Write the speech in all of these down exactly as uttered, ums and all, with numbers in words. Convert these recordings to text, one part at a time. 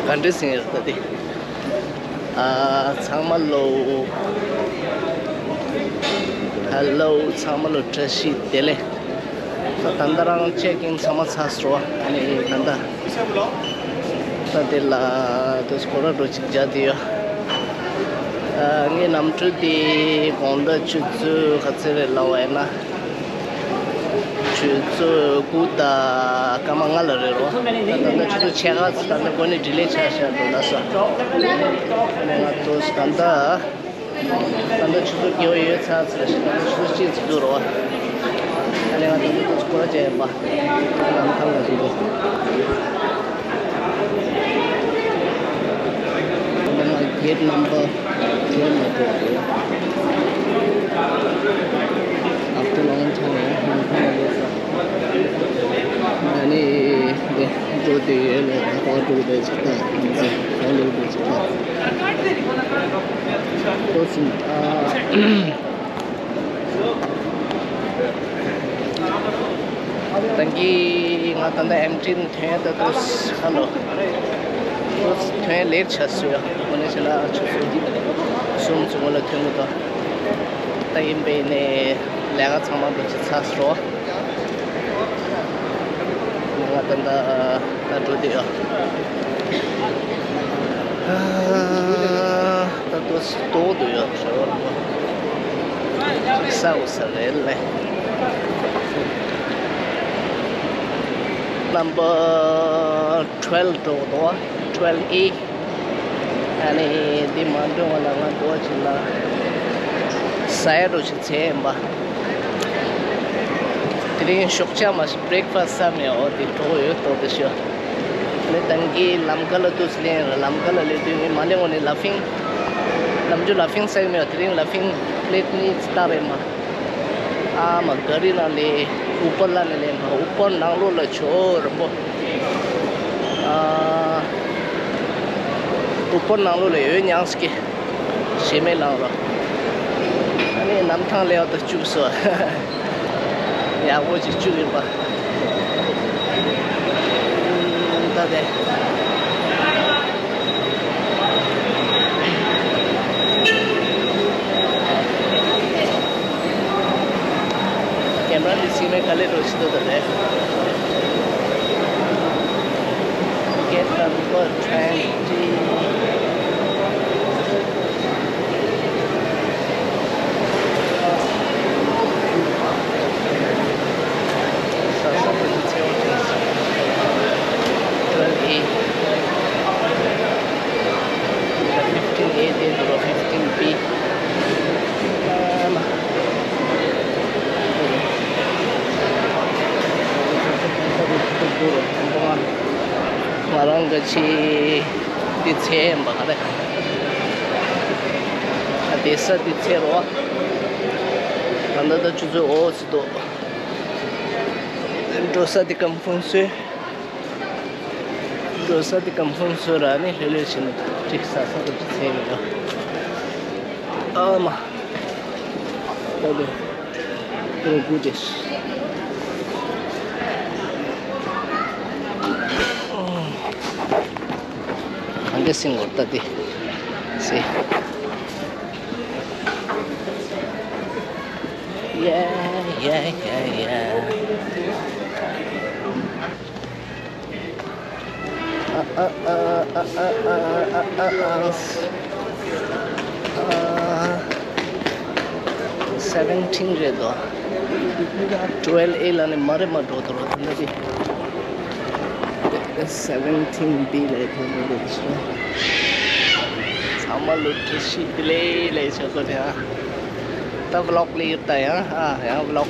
ག་འདྲ་ཟིན་ཡོད་ད་དེ། ཨ། ཚང་མ་ལོ། ཧེ་ལོ། ཚང་མ་ལོ་བཀྲ་ཤིས་བདེ་ལེགས། ད་ད་ལྟ་རང་ཅེག་ཨིན་ཚང་མ་ཚར་སོང་། ཨ་ནི་ད་ལྟ། ད་དེ་ལ་དུ་སྐོར་ར་འགྲོ་ཅིག་རྒྱག་དེ་ཡོད། ཨ། ངའི་གནམ་གྲུ་དེ་དགོང་དག་ཆུ་ཚོད་ག་ཚོད་རེད་ལབ་པ་ཡིན་ན། ཆུ་ཚོད་དགུ་དང་སྐར་མ་ལྔ་ལ་རེད་རོ། ད་ལྟ་ཆུ་ཚོད་ཕྱེད་ཀ་ཙམ། ད་ལྟ་འགོ་ནས་ཌི་ལེ་ཆགས་ཤག་འགྲོ་ལ་སོ། ང་ཚོ་ད་ལྟ། ད་ལྟ་ཆུ་ཚོད་བརྒྱད་པ་ཡོལ་ཚར་ཚར་ཞིག་ད་ལྟ་ཆུ་ཚོད་གཅིག་ཙམ་འདུག་རོ། ཨ་ནི་ང་ད་ལྟ་ཏོག་ཙམ་སྐོར་ར་བྱས་ཡིན་པ། ནམ་ཐང་ལ་འདུག་འདུག་ད་ང་གེ་ཊི་ནམ་བར་ཊེན་ལ་འགྲོ་བ་རེད། After long time ནམ་ཐང་ལ་སླེབས་སོང་། ཨ་ནི་འདི་འགྲོ་དུས་ཡོད་ལ་ད་ག་པར་འགྲོ་གི་འདུག་ཅིག་ལྟ། ང་ཚོ་ག་པར་འགྲོ་གི་འདུག་ཅིག་ལྟ། ཏོག་ཙམ། ཨ། ད་གིན་ང་ད་ལྟ་ཨེམ་ཊི་ནས་ཐོན་ཡ། ད་དུས་ཧེ་ལོ། ཏོག་ཙམ་ཐོན་ཡ་ལེཊ་ཆགས་སོང་ཡ། དངོས་གནས་བྱས་ན་ཆུ་ཚོད་གསུམ་ཙམ་སྔོན་ལ་ཐོན་དགོས་འདུག་ད་ཡིན་པས་ནས་ལས་ཀ་ཚང་མ་འགྲོ་ཅིག་ཚར་སོང་། ང་ད་ལྟ་ད་འགྲོ་དུས་ཡོད། ད་ལྟོ་ལྟོགས་འདུག་ཡོད་ཟེར་བ་རེད་པ། ས་འོ་ས་རེད་ལེ། Number twelve འགྲོ་འདུག་པ། Twelve A། ཨ་ནི་འདི་མ་འགྲོ་བ་ལ་ང་འགྲོ་བ་ཅིག་ལ་ཟ་ཡ་འགྲོ་ཞིག་བྱས་ཡིན་པ། དེ་རིང་ཞོགས་ཇ་མ་ཞིག་བྷི་རེག་ཕ་སི་ཟ་མེད། འོ་དེ་འགྲོ་ཡོད་འགྲོ་དེ་ཤོད། ནི་ད་གིན་ལམ་ཁ་ལ་ཏོག་ཙམ་སླེབས་ཡིན་ར། ལམ་ཁ་ལ་སླེབས་དུས་ངས་མ་སླེབས་གོང་ནས་ལ་ཕིང་། ནམ་རྒྱུན་ལ་ཕིང་ཟ་གི་མེད་པ། དེ་རིང་ལ་ཕིང་པི་ལེཊ་གཉིས་བཏགས་རེད་མ། ཨ་མ་ག་རི་ནང་ལས་ཨུ་པར་ལ་ནས་ལེན་པ། ཨུ་པར་ནང་ལོགས་ལ་ཆོ་རིན་པོ། ཨ། ཨུ་པར་ནང་ལོགས་ལ་ཡོད་མྱངས་ཀྱི། ཞེ་མེད་ལངས་རོགས། ཨ་ནི་གནམ་ཐང་སླེབས་པ་དང་བཅུག་སོ། ཡག་པོ་ཅིག་བཅུག་ཡིན་པ། ད་དེ། ཀེམ་ར་འདི་སི་མེ་ག་ལེ་འགྲོ་ཆི་དོ་ད་རེད། Gate number twenty. Twelve A. Fifteen A དེ་འགྲོ། Fifteen B. ང་རང་གི་ཆེ་འདི་ཚེ་ཡིན་པ་ག་རེ། ཨ་དེ་ས་འདི་ཚེ་རོ། ད་ལྟ་ད་ཆུ་ཚོད་འོ་ཙི་འདུག་འགྲོ་ས་འདི་ཀམ་ཕུན་སུ། འགྲོ་ས་འདི་ཀམ་ཕུན་སུ་ར་ནི་ལྷོད་ལྷོད་བྱས་ནས་ཅིག་ཟ་ས་འདི་ཚེ་ཡིན་འདུག་ཨ་མ། ད་དེ། ཨོ་གུ་དེ། གང་ག་སེང་གོ་ད་དེ། སེ། Yeah, yeah, yeah, yeah. Seventeen རེད་དོ། Twelve A ལ་ནི་མ་རེད་མ་འགྲོ་དོ་རོ་དེ་འདྲ་དེ། Seventeen B ལ་དེ་འདྲ་དེ་ཤོ། ཚང་མ་ལོ་བཀྲ་ཤིས་བདེ་ལེགས་ལས་ཆོག་གོ་དེ་ཨ། ད་ཝི་ལོག་ལས་ཡོད་ད་ཡང་ཨ་ཡང་ཝི་ལོག་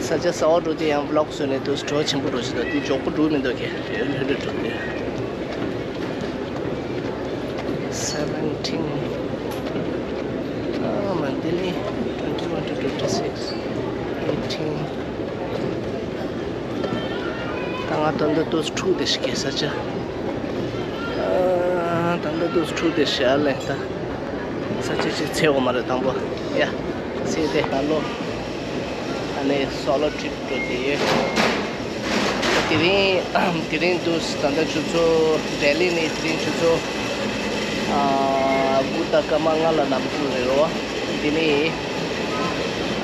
ས་ཆ་གསར་པ་འགྲོ་དུས་ཡང་ཝི་ལོག་བཟོས་ནས་འདུག་སྤྲོ་ཆེན་པོ་འགྲོ་བཞིན་འདུག་དེ་མགྱོགས་པོ་འགྲོ་མི་འདུག་གས། ལྷོད་ལྷོད་འགྲོ་དུས། Seventeen. ཨ་མ་འདི་ནི་twenty one to twenty six, eighteen. ད་ང་ད་ལྟ་ཏོག་ཙམ་འཁྲུག་བསྡད་ཤག་གས་ས་ཆ། ཨ་ད་ལྟ་ཏོག་ཙམ་འཁྲུག་བསྡད་ཤག་ལས་ད། ས་ཆ་ཅིག་འཚོལ་དགོས་མ་རེད་དང་པོ། ཡ། ཚེ་དེ་ད་ལོ། ཨ་ནི་སོ་ལོ་ཊི་རིབ་འགྲོ་དེ་ཡོད། དེ་རིང་དེ་རིང་དུས་ད་ལྟ་ཆུ་ཚོད་ལྡི་ལི་ནས་དེ་རིང་ཆུ་ཚོད་ཨ་དགུ་དང་སྐར་མ་ལྔ་ལ་ནམ་དུས་རེད་རོ། འདི་ནི་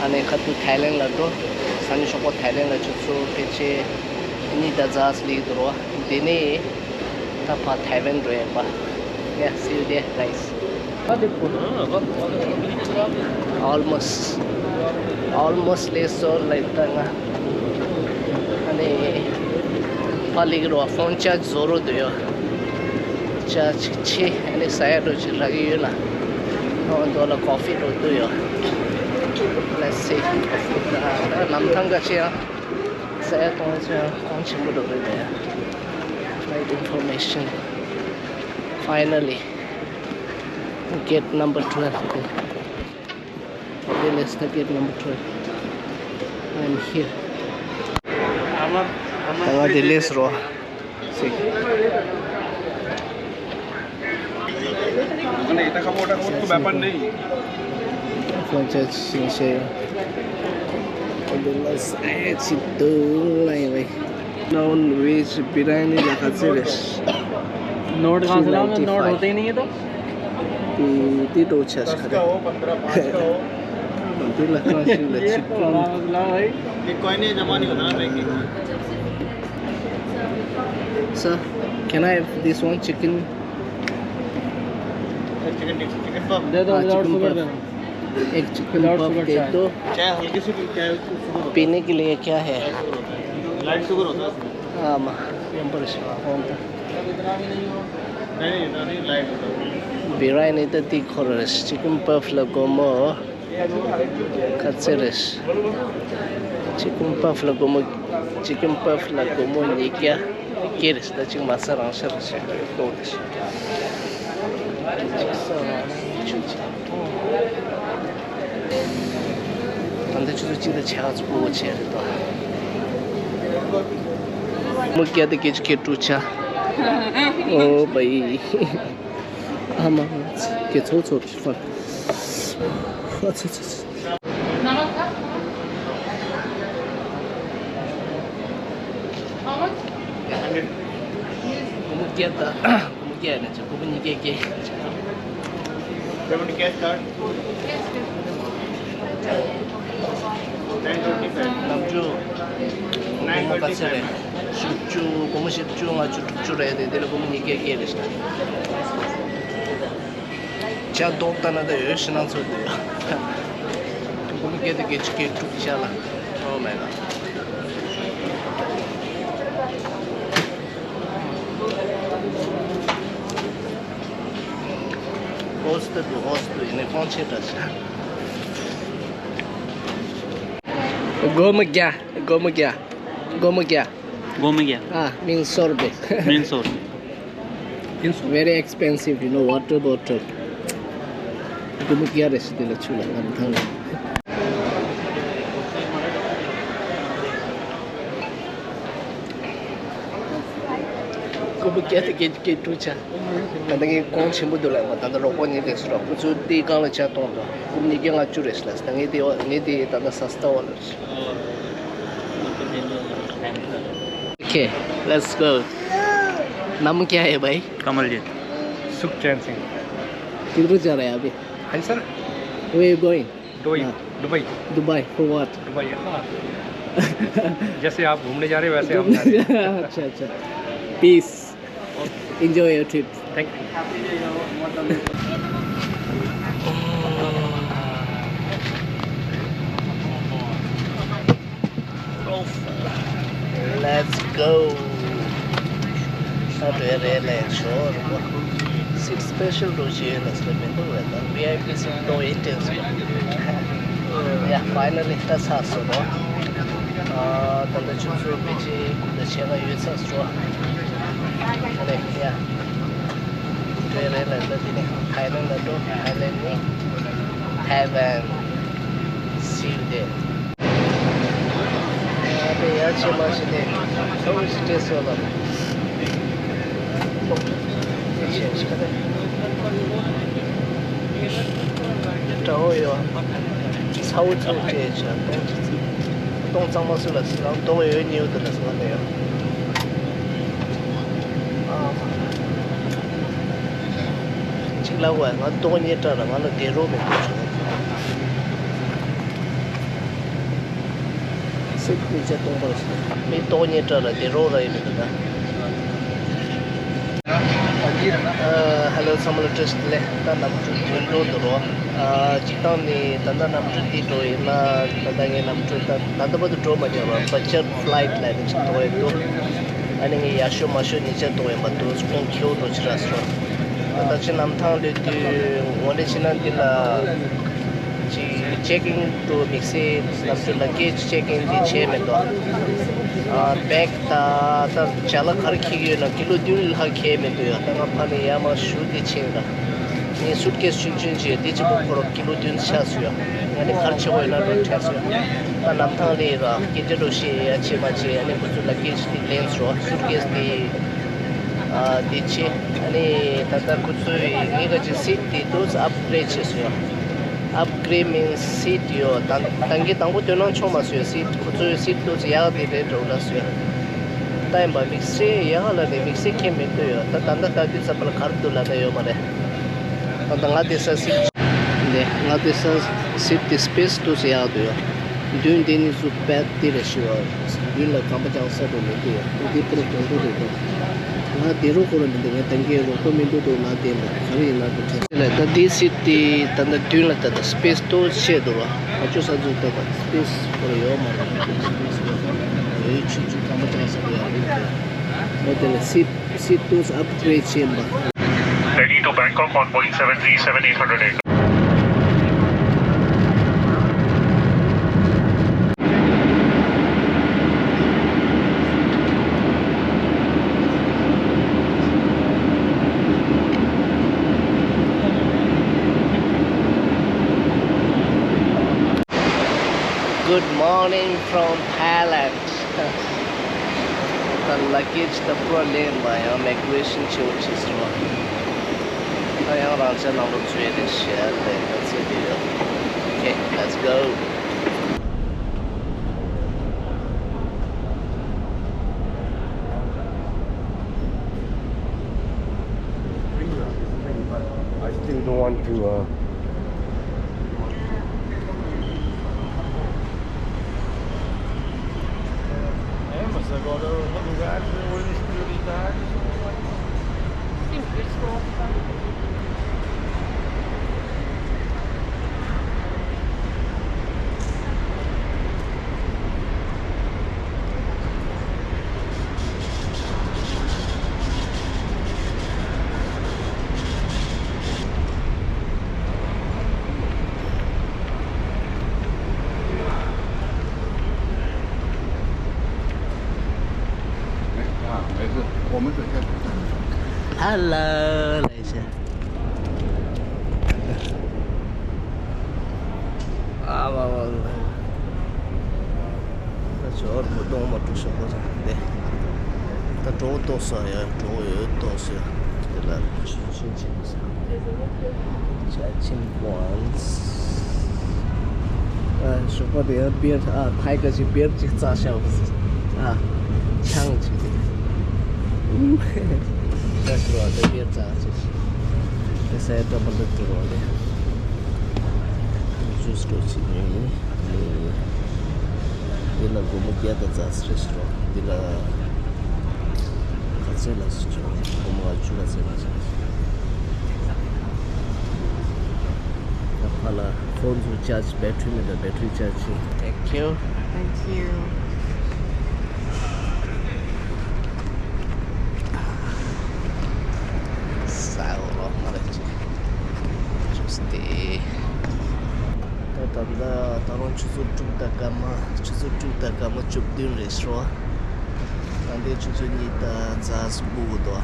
ཨ་ནི་ཁ་ཐུག་ཐའི་ལེན་ལ་འགྲོ། ས་ནི་ཤོག་པ་ཐའི་ལེན་ལ་ཆུ་ཚོད་ཕལ་ཆེར་གཉིས་དང་ཛ་ཟེར་ལིག་འདུག་རོ། འདི་ནི་ད་ཕར་ཐའེ་ཝན་འགྲོ་ཡིན་པ། Yeah, see you there, guys. Almost, almost left, so like that. ཨ་ནི་ཕར་ལིག་རོ། ཕོན་ཆར་ཇི་བཟོ་རོ་འདུག་ཡོ། ཆར་ཇི་ཆེ། ཨ་ནི་ས་ཡ་འགྲོ་ཅིག་རག་གི་ཡོད་ན། ཨོ་འདོ་ལ་ཀོ་ཕི་འགྲོ་འདུག་ཡོ། Let's see. ནམ་ཐང་ག་ཆེ་ཡང་། ས་ཡ་གཏོང་ཆེན་གོང་ཆེན་པོ་འགྲོ་གི་རེད། Flight information. Finally, gate number twelve. This is the gate number twelve. I'm here. ད་ང་འདི་ལས་རོ། སི། ཕོན་ཆར་ཇི་ཆེ། འདི་ལ་ས་ཡ་ཆེ་འདུག་ལ་ཡིན་པས། Noon veg biryani ལ་ག་ཚོད་རེད། नोट कहाँ से लाऊं मैं? नोट होते ही नहीं है तो। དེ་དེ་འགྲོ་ཆ་ཞིག་རེད། འདི་ལ་གང་ཞིག་ལ་ཆིག་ཀོང་། ये कोई नहीं, जमा नहीं होता ना बैंक के। Sir, can I have this one chicken? Chicken chicken puff. दे दो, हाँ, विदाउट चिकन शुगर पफ। दे दो। एक चिकन विदाउट पफ शुगर दे चाय। दो। चाय हल्की सी पी-, चाय शुगर होता है। पीने के लिए क्या है? लाइट शुगर होता है उसमें। हाँ, माँ, यहाँ पर शुगर होता है। नहीं, नहीं, इतना नहीं, लाइट होता है। बिरयानी त དེ་ཁོ་རེད། ཅི་ཀིན་པབ་ལ་སྒོར་མོ་ག་ཚོད་རེད། ཅི་ཀིན་པབ་ལ་སྒོར་མོ། ཅི་ཀིན་པབ་ལ་སྒོར་མོ་ཉིས་བརྒྱ་སྐྱེ་རེད། ད་ཅིག་མ་ཟ་རང་ཤ་རེད་ཤག་ལྟོ་རེད་ཤག་ད་ལྟ་ཆུ་ཚོད་གཅིག་དང་ཕྱེད་ཀ་ཙམ་སྐོར་བ་བྱས་རེད་དོ། སྒོར་མོ་བརྒྱ་དང་བརྒྱད་ཅུ་སྐྱེ་དྲུག་ཆ། ཨོ་བའི། ཨ་མ། ཁྱེད་ཚོ་ཚོ་ཕྱི་ཕ། ཨ་ཚོ་ཚོ་ཚོ། སྒོར་མོ་བརྒྱད་དང་། སྒོར་མོ་བརྒྱད་ནས་ཆ། སྒོར་མོ་ཉིས་བརྒྱད་བརྒྱད། Seventy cash card. Nine twenty five. ནམ་རྒྱུན་སྒོར་མོ་ག་ཚོད་རེད། བཞི་བཅུ། སྒོར་མོ་བཞི་བཅུ། ལྔ་བཅུ། དྲུག་ཅུ་རེད་དེ། དེ་ལ་སྒོར་མོ་ཉིས་བརྒྱད་བརྒྱད་རེད་ཤག་ཇ་མདོག་ལྟ་ན་ད་ཡོད་ཤི་ན་ཚོད་དེ། སྒོར་མོ་བརྒྱད་དང་བརྒྱད་ཅུ་སྐྱེ་དྲུག་ཤ་ལ། ཨོ་མའི་གོཌ། ཨོ་སི་ཏི་དུ། ཨོ་སི་ཏི་ཡིན་ནའི་ཁོང་ཆེ་དྲགས་ཤག་སྒོར་མོ་བརྒྱ། སྒོར་མོ་བརྒྱ། སྒོར་མོ་བརྒྱ། སྒོར་མོ་བརྒྱ། Ah, means སོ་རུ་པེ། Means སོ་རུ་པེ། Very expensive, you know, water bottle. སྒོར་མོ་བརྒྱ་རེད་ཤག་དེ་ལ་ཆུ་ལ་ལམ་ཐང་ལ། སྒོར་མོ་བརྒྱ་དང་བརྒྱད་ཅུ་སྐྱེ་དྲུག་ཆ། ད་ལྟ་ངས་གོང་ཆེན་པོ་འདུག་ལབ་མ། ད་ལྟ་རོགས་པ་ཉིད་ལས་སུ་རོགས་པ་ཚོས་དེའི་སྒང་ལ་ཆ་གཏོང་དང་། སྒོར་མོ་ཉིས་བརྒྱ་ལྔ་བཅུ་རེད་ཤག་ལབ། ད་ངས་དེ་ངས་དེ་ད་ལྟ་སཱ་སྟ་བ་ལ། Okay, let's go. नाम क्या है भाई? कमलजीत। सुखचैन सिंह। किधर जा रहे हैं अभी? हाँ जी sir. Where you going? Dubai. हाँ। Dubai. Dubai for what? Dubai, हाँ। जैसे आप घूमने जा रहे हैं, वैसे हम जा रहे हैं। अच्छा, अच्छा। Peace. Enjoy your trip. Thank you. Let's go. ད་དེ་རེད་ལས་ཤོར། སིཊ་སི་པེ་ཤལ་འགྲོ་བཞིན་ཡོད་ལ་སླེབས་མི་འདུག་རེད། ད་བི་ཨའི་པི་སིཊ་འགྲོ་ཡིན་དྲན་སོང་། ཡ། ཕའི་ནལ་ལི་ད་ཚར་སོང་རོ། ད་ལྟ་ཆུ་ཚོད་ཕལ་ཆེར་དགུ་དང་ཕྱེད་ཀ་ཡོལ་ཚར་སོང་རོ། རེད་ཡ། དེ་རེད་ལ། ད་དེ་ནས་ཐའི་ལེན་ལ་འགྲོ། ཐའི་ལེན་ནས་ཐའེ་ཝན། See you there. ཨ་ཕའི་ཡ་ཆེ་མ་ཤི་ནས་ཁྲོ་ཞིག་སྤྲད་སོང་ལ། ཁྲོ་ཞིག་ཁ་ནས་དྲ་བོ་ཡོད། ཚ་བོ་ཚ་བོ་སྤྲད་བྱ། སྟོང་གཅིག་སྟོང་གཙང་མ་སུ་ལ་སུ་ལ་སྟོང་ཡོད་ཉེའུ་དུ་ལ་སུ་ལ་ཡོད། ལ་བ་ང་ཏོག་ཉེ་དྲ་ར་ང་ལ་དེ་རོགས་མེད་དུ་བྱུང་། སེམས་ཀྱི་ཆ་སྟོང་པར་སོང་། མི་ཏོག་ཉེ་དྲ་ར་དེ་རོགས་ར་ཡིན་མི་འདུག་ད། ཧེ་ལོ་ཚང་མ་ལ་བཀྲ་ཤིས་བདེ་ལེགས། ད་གནམ་གྲུ་ཐོན་འགྲོ་འདུག་རོ། ཨ། སྤྱིར་བཏང་ནི་ད་ལྟ་གནམ་གྲུ་འདི་འགྲོ་ཡིན་ན། ད་ལྟ་ངའི་གནམ་གྲུ་ད་ད་ལྟ་བར་དུ་འགྲོ་མ་མྱོང་བ་བ་ཅར་ཕ་ལའི་ཊི་ལབ་ནས་ཅིག་གཏོང་ཡོད་འདུག་ཨ་ནི་ངས་ཡག་ཤོས་མ་ཤོས་ཉིས་ཆ་གཏོང་ཡིན་པ་འདུག་ཁོང་ཁྱེའུ་འགྲོ་ཕྱིར་ར་སོང་། ད་ལྟ་ཕྱི་གནམ་ཐང་སླེབས་དུས་ངོ་འདྲི་བྱེད་ན་འདི་ལ་ཅིག་ཅེག་ཨིན་ཊུ་དམིགས་བསལ་གནམ་གྲུ་ལ་ཀེ་ཇི་ཅེག་ཨིན་འདི་བྱས་མེད་དོ། ཨ། བེག་ད་ད་ཅ་ལག་ག་རེ་འཁྱེར་གྱི་ཡོད་ན་ཀི་ལོ་བདུན་ལྷག་འཁྱེར་མེད་འདུག་ཡ། ད་ང་ཕ་ནས་ཡར་མར་ཞུ་བདེ་ཆེན་ལ། ངའི་སུཊ་ཀེ་སི་ཆུང་ཆུང་ཅིག་ཡོད། དེ་གཅིག་པོ་ཁོ་རང་ཀི་ལོ་བདུན་ཆགས་སོང་ཡ། ང་ནི་ག་རེ་བྱེད་དགོས་ཡོད་ན་འགྲོ་དྲན་སོང་ཡ། ད་གནམ་ཐང་ལ་ཡིན་ར་སྐད་ཆ་འདྲ་བཤད་ཡ་བྱེད་མ་བྱེད། ཨ་ནི་ཁོ་ཚོས་ལ་ཀེ་ཇི་དེ་ལེན་སོང་། སུཊ་ཀེ་སི་དེ། ཨ། དེ་བྱེད། ཨ་ནི་ད་ལྟ་ཁོ་ཚོས་ངའི་ག་ཅིག་སིཊ་དེ་ཏོག་ཙམ་ཨབ་གྷི་རེཌ་བྱས་སོང་ཡ། ཨབ་གྷི་རེཌ་མིན་སིཊ་ཡོད། ད་ད་གིན་དང་པོ་དོ་སྣང་ཆོག་མ་སོང་ཡ། སིཊ་ཁོ་ཚོའི་སིཊ་ཏོག་ཙམ་ཡག་དེ་རེད་འགྲོ་ལ་སོང་ཡ། ལྟ་ཡིན་པ་དམིགས་བསལ་ཡག་ལ་ནས་དམིགས་བསལ་ཁྱད་མེད་འདུག་ཡོད། ད་ད་ལྟ་ལྟ་དུས་ཙམ་པ་ལ་ག་རེ་འདུག་ལབ་ན་ཡོད་མ་རེད། ད་ལྟ་ང་དེ་ས་སིཊ་འདི་ང་དེ་ས་སིཊ་དེ་སི་པེ་སི་ཏོག་ཙམ་ཡག་འདུག་ཡོད། མདུན་དེ་ནི་སུ་པད་དེ་རེད་ཞུ་བ། མདུན་ལ་རྐང་པ་བརྐྱང་ས་འདྲ་མི་འདུག་ཡོད། འདི་ཕུ་རུ་གོང་པོ་རེད་འདུག་ང་དེ་རུ་ཁོ་ར་མི་འདུག་ངས་ད་གིན་རོགས་པ་མི་འདུག་འདུག་ལབ་བསྡད་འདུག་ག་རེ་ཡིན་ན་འདུག་དྲན་སོང་ལས། ད་དེ་སིཊ་དེ་ད་ལྟ་མདུན་ལ་ད་ལྟ་སི་པེ་སི་ཏོག་ཙམ་ཆད་འདུག་ར། ང་ཚོ་ས་འཛུགས་ད་ད་སི་པེ་སི་ཁོ་ར་ཡོད་མ་རེད། ཡོད་ཆུང་ཆུང་རྐང་པ་བརྐྱང་ས་འདྲ་ཡང་མི་འདུག་འོ་དེ་ལ་སིཊ་སིཊ་ཏོག་ཙམ་ཨབ་གྷི་རེཌ་བྱས་ཡིན་པ། Delhi to Bangkok on Boeing seven three seven eight hundred aircraft. Good morning from Thailand. ད་ལ་ཀེ་ཇི་ད་པུ་ར་ལེན་པ་ཡང་མའི་གྷི་རེ་ཤན་ཆེ་བོ་བྱས་སོང་། ད་ཡང་རང་ཅག་ནང་ལོགས་ཚུད་རེད་ཤག་ལས་ད་ཚེ་འདི་ཡོད། Okay, let's go. I still don't want to. Uh, Hello, ladies. ཨ་མ་མ་མ། ད་ཇོར་བུ་གདོང་མ་འགྲོ་ཤོག་པ་རེད་དེ། ད་གྲོགས་ཏོག་ས་ཡ་གྲོགས་ཡོད་ཏོག་ས་ཡ། དེ་ལ་ཆུ་ཆུན་ཆེན་པོ་ས། ཇ་ཆིན་པོན། ཨ་ཞོགས་པ་དེ་ཡང་བེར། ཨ་ཐའི་ག་ཅིག་བེར་ཅིག་བཙགས་ཤག་པ་ཟེར། ཨ་ཆང་ཅིག་དེ། ད་ཞོགས་པ་དེ་བེར་བཙགས་ཅིག་དེ་ས་ཡ་ཏྲ་མ་ལ་ཏི་རོ་དེ། ཇུས་འགྲོ་ཅིག་ཉོས་ཡིན། འདི་ལ་སྒོར་མོ་བརྒྱ་དང་རྩ་ཙམ་རེད་ཟེར་རོ། འདི་ལ་ག་ཚད་ལ་ཟེར་རོ། སྒོར་མོ་ལྔ་བཅུ་ག་ཚད་ལ་ཟེར་རོ། ད་ཕ་ལ་ཕོན་ཚུར་ཅར་ཇི་བེ་ཊི་རི་མེད་ད་བེ་ཊི་རི་ཅར་ཇི། Thank you. Thank you. ས་འོག་ལ་མ་རེད་ཅི། ཅུས་ཏེ། ད་ད་ད་ད་རུང་ཆུ་ཚོད་དྲུག་དང་སྐར་མ། ཆུ་ཚོད་དྲུག་དང་སྐར་མ་བཅུ་བདུན་རེད་ཤག་ད་ལྟའི་ཆུ་ཚོད་གཉིས་དང་ཙམ་སྒུག་དགོས་འདུག་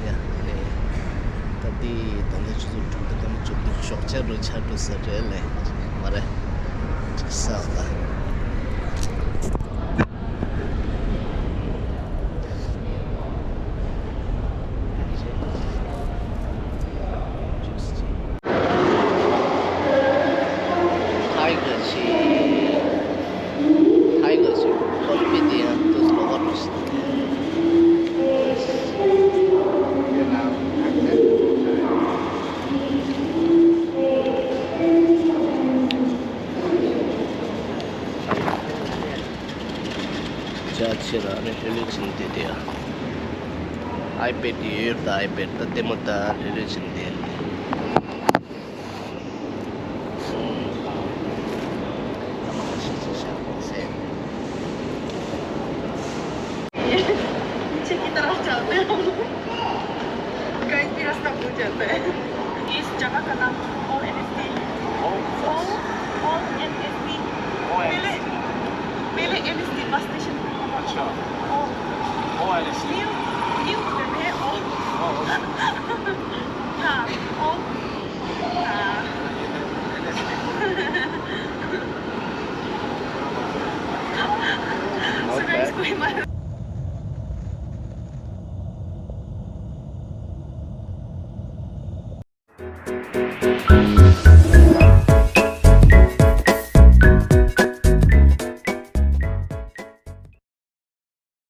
ཡ་ནས། ད་འདི་ད་ལྟའི་ཆུ་ཚོད་དྲུག་དང་སྐར་མ་བཅུ་བདུན་ཞོགས་ཇ་འགྲོ་ཇ་འགྲོ་ས་རེད་ལས་མ་རེད། ཅིག་ས་འོག་ལ། ཐའི་ག་ཅི། ཐའི་ག་ཅི་ཁོ་པི་དེ་ཡང་ཏུ་ལོག་པ་རུ་སི། དེ་ཡ། iPad ཡོད་ད། iPad ད་ལྟད་མོ་ད་རེ་རེ་བྱས་ནས་བསྡད། पीछे की तरफ जाते हैं हम लोग। गाइस, भी रास्ता भूल जाता है। इस जगह का नाम ओएनएसडी। ओ, ओएनएसडी। पहले, पहले एनएसडी बस स्टेशन। अच्छा। ओ, ओएनएसडी। न्यू, न्यू है। ओ। ओ, ओ। हाँ, ओ। हाँ। So guys, कोई मत।